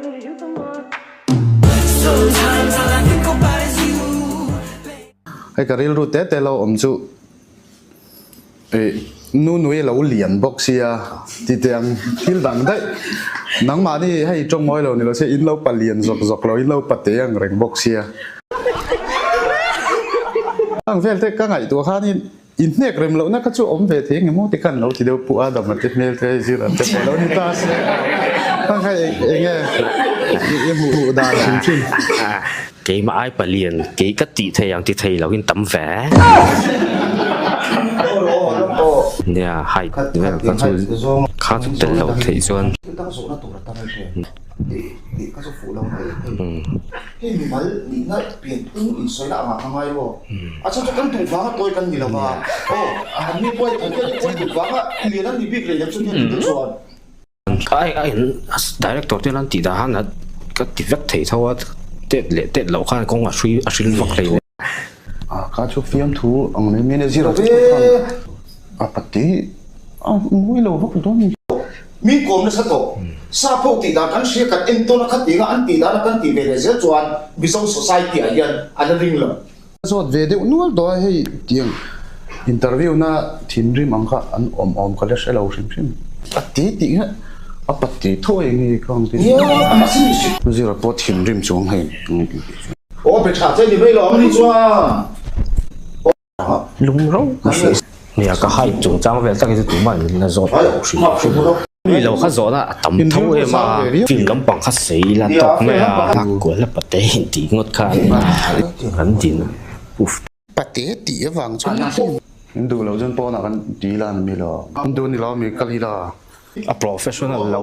Hei ka rilru te te lo awm chu ih nu nui lo lian bawk sia ti teh ang thil dang daih nangmahni hei tawng mawi lo ni lo se in lo pa lian zawk zawk lo in lo pa te ang reng bawk sia. Ang vel te ka ngaihtuah khanin Inhnek rem lohna kha chu awm ve thei nge maw ti khan lo ti deuh Pu Adam a te hmel te zir an te pawh lo ni ta se kha kha eng nge i hmuh dan hrim hrim. Keimah ai palian kei ka tih thei ang ti thei lo in tam ve. Nia height vel kha chu kha chu tel loh theih chuan. Tih tih kha chu fuh lo mai hei. Hei mimal nihna pianphung insawi ang ah ka ngai lo. A chhan chu kan duh vanga tawi kan ni lo va. Aw an mi pawi an mi pawi duh vanga lian an ni bik rei lo chu nia tih te chuan. Ai ai director te an tih dah han ka ti vek thei tho a tet leh tet loh khan kawng a hrui a hril vak hlei le. A kha chu fiamthu ang mai mai a zir a chu khan a pati a mawi lo vak dawn ni. Min kawm nasa tawh. Sap ho tih dan kan hria kan entawn a kha tih nga an tih dan a kan tih ve leh zel chuan Mizo society ah hian an la ring lo. Ka zawt ve deuh nual tawh a hei tiang interview na thinrim ang kha an awm awm ka la hre lo hrim hrim. A ti tih nga a pati thawi nge ka ang ti. Zira pawh thinrim chuang hei. Aw pe tha che ni mai lo ang ni chuan. Lung rau ka hria. Nia ka height chungchang vel tak hi chu tumah in la zawt lo hrim hrim. Mi lo kha zawhna a tam tho em a, film lampang kha sei la tawk mai a, a kual a pate in tih ngawt kha an din uff. Pate tih avang chuan in duh loh chuan pawnah kan ti la ni mi lo. An duh ni lo mi kal hi la. A professional lo.